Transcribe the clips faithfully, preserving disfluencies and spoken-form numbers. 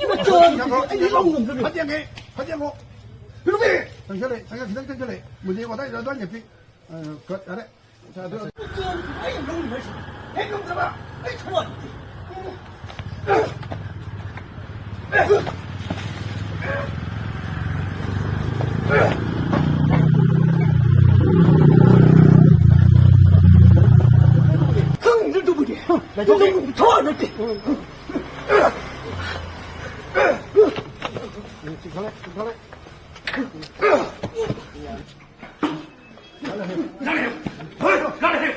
ꯏꯕꯣꯆꯣꯟ, ꯑꯩꯗꯤ ꯂꯧ ꯉꯝꯗ꯭ꯔꯦ꯫ ꯐꯠ ꯌꯦꯡꯒꯦ, ꯐꯠ ꯌꯦꯡꯉꯣ꯫ ꯏꯕꯣꯆꯣꯟ! ꯆꯪꯁꯤꯜꯂꯦ, ꯆꯪꯁꯤꯜꯂꯦ, ꯈꯤꯇꯪ ꯆꯪꯁꯤꯜꯂꯦ꯫ ꯃꯨꯂꯤ ꯋꯥꯗꯥꯏꯗ ꯑꯗꯨꯋꯥꯏ ꯂꯦꯞꯄꯤ꯫ ꯑ, ꯀꯠ, ꯌꯥꯔꯦ꯫ ꯆꯥ, ꯑꯗꯨ ꯏꯕꯣꯆꯣꯟ, ꯑꯩ ꯂꯧ ꯉꯝꯗ꯭ꯔꯦ꯫ ꯍꯦꯛ ꯉꯝꯗ꯭ꯔꯕ, ꯑꯩ ꯊꯋꯥꯏ ꯂꯩꯇꯦ꯫ ꯅꯪꯕꯨ ꯊꯋꯥꯏ ꯅꯠꯇꯦ꯫ ꯆꯤꯡꯈꯠꯂꯦ, ꯆꯤꯡꯈꯠꯂꯦ꯫ ꯌꯥꯔꯦ! ꯍꯣꯏ, ꯌꯥꯔꯦ!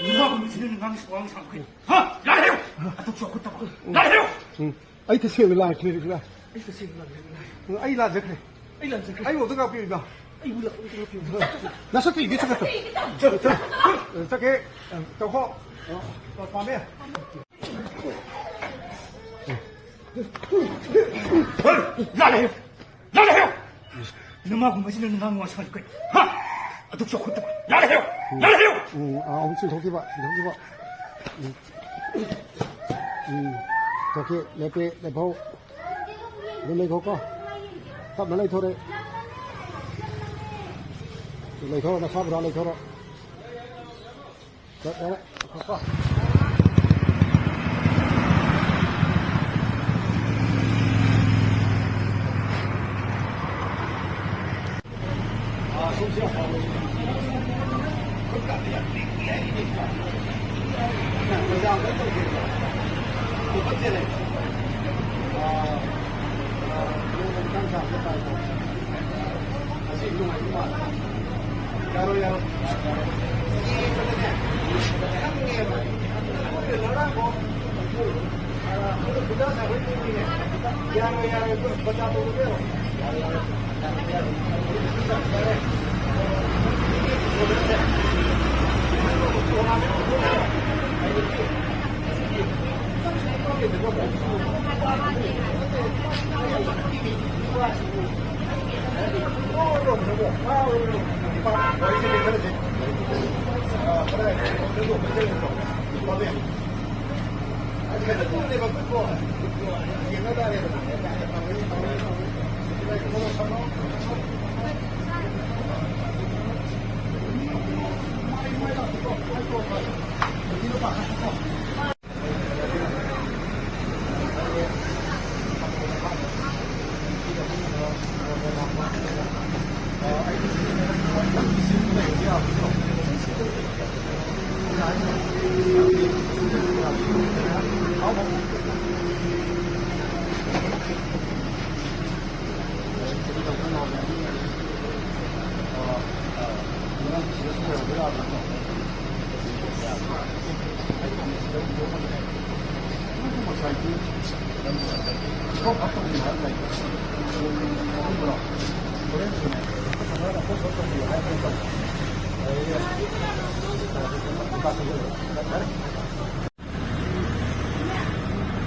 ꯅꯨꯄꯥꯒꯨꯝꯕꯁꯤꯅ ꯉꯥꯡꯁꯨ ꯋꯥꯡ ꯁꯥꯡꯈ꯭ꯔꯦ꯫ ꯍꯥ? ꯌꯥꯔꯦ! ꯑꯗꯨꯛ ꯆꯥꯎꯈꯠꯇꯕ꯫ ꯌꯥꯔꯦ! ꯎꯝ꯫ ꯑꯩ ꯇꯁꯦꯡꯅ ꯂꯥꯛꯈ꯭ꯔꯦ, ꯂꯥꯛ-, ꯑꯩ ꯇꯁꯦꯡꯅ ꯂꯥꯛꯈ꯭ꯔꯦ, ꯂꯥꯛꯈ꯭ꯔꯦ꯫ ꯑꯩ ꯂꯥꯟꯖꯈ꯭ꯔꯦ꯫ ꯑꯩ ꯂꯥꯟꯖꯈ꯭ꯔꯦ꯫ ꯑꯩꯕꯨ ꯑꯝꯇ ꯉꯥꯛꯄꯤꯌꯨꯗ꯫ ꯑꯩꯕꯨ ꯂꯥꯛ-, ꯑꯝꯇ ꯉꯥꯛꯄꯤꯌꯨ꯫ ꯅꯁꯛꯇꯨ ꯌꯦꯡꯒꯦ, ꯆꯠꯀꯦ꯫ ꯆꯠ-, ꯆꯠ-, ꯆꯠꯀꯦ꯫ ꯇꯧꯈꯣ꯫ ꯄꯥꯝꯃꯦ꯫ ꯍꯣꯏ, ꯂꯥꯜꯂꯦ ꯍꯥꯏꯌꯨ! ꯂꯥꯜꯂꯦ ꯍꯥꯏꯌꯨ! ꯅꯃꯥꯒꯨꯝꯕꯁꯤꯅ ꯅꯉꯥꯡ ꯋꯥ ꯁꯥꯔꯤ ꯀꯩ? ꯍꯥ? ꯑꯗꯨꯛ ꯆꯥꯎꯈꯠꯇꯕ! ꯂꯥꯜꯂꯦ ꯍꯥꯏꯌꯨ! ꯂꯥꯜꯂꯦ ꯍꯥꯏꯌꯨ! ꯎꯝ, ꯑꯥ, ꯑꯃꯨꯛ ꯆꯤꯡꯊꯣꯛꯈꯤꯕ, ꯆꯤꯡꯊꯣꯛꯈꯤꯕ꯫ ꯎꯝ꯫ ꯎꯝ꯫ ꯊꯣꯛꯀꯦ, ꯂꯦꯞꯄꯦ, ꯂꯦꯞꯍꯧ꯫ ꯑꯗꯨꯝ ꯂꯩꯈꯣꯀꯣ꯫ ꯇꯞꯅ ꯂꯩꯊꯣꯔꯛꯑꯦ꯫ ꯂꯩꯊꯣꯔꯛꯑꯣ, ꯅꯁꯥ ꯄꯨꯔꯥ ꯂꯩꯊꯣꯔꯛꯑꯣ꯫ ꯆꯠ-, ꯌꯥꯔꯦ꯫ ꯉꯥꯏꯈꯣꯀꯣ꯫ ꯑꯥ, ꯁꯣꯝꯁꯦ ꯌꯥꯝ ꯍꯥꯎꯋꯦ꯫ ꯕꯖꯥꯔ ꯑꯝꯇ ꯇꯧꯒꯦ꯫ ꯑꯥ, ꯑꯥ, ꯅꯣꯡꯃ ꯃꯇꯥꯡ ꯆꯥꯕꯗ ꯇꯥꯏꯀꯣ꯫ ꯑꯁꯤ ꯅꯨꯡꯉꯥꯏꯕ ꯃꯥꯜꯂꯦ꯫ ꯌꯥꯔꯣꯏ, ꯌꯥꯔꯣꯏ꯫ ꯌꯦꯡꯕꯗꯅꯦ, ꯈꯪꯉꯦꯕ꯫ ꯉꯔꯥꯡꯐꯥꯎ, ꯑ, ꯈꯨꯗꯥ ꯁꯥꯕꯩ ꯇꯧꯔꯤꯅꯦ꯫ ꯌꯥꯔꯣꯏ, ꯌꯥꯔꯣꯏ, ꯕꯖꯥꯔ ꯇꯧꯗꯕ ꯌꯥꯔꯣꯏ꯫ ꯌꯥꯔꯣꯏ, ꯌꯥꯔꯣꯏ, ꯌꯥꯔꯣꯏ꯫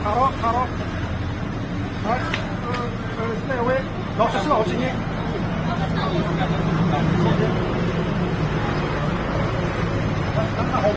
ꯈꯥꯔꯣ, ꯈꯥꯔꯣ꯫ ꯍꯣꯏ, ꯑ, ꯑ, ꯁꯤꯗ ꯌꯧꯋꯦ꯫ ꯂꯥꯎ, ꯆꯠꯁꯤ ꯂꯥꯎ, ꯆꯤꯡꯉꯦ꯫ ꯅꯪꯅ ꯍꯧ-,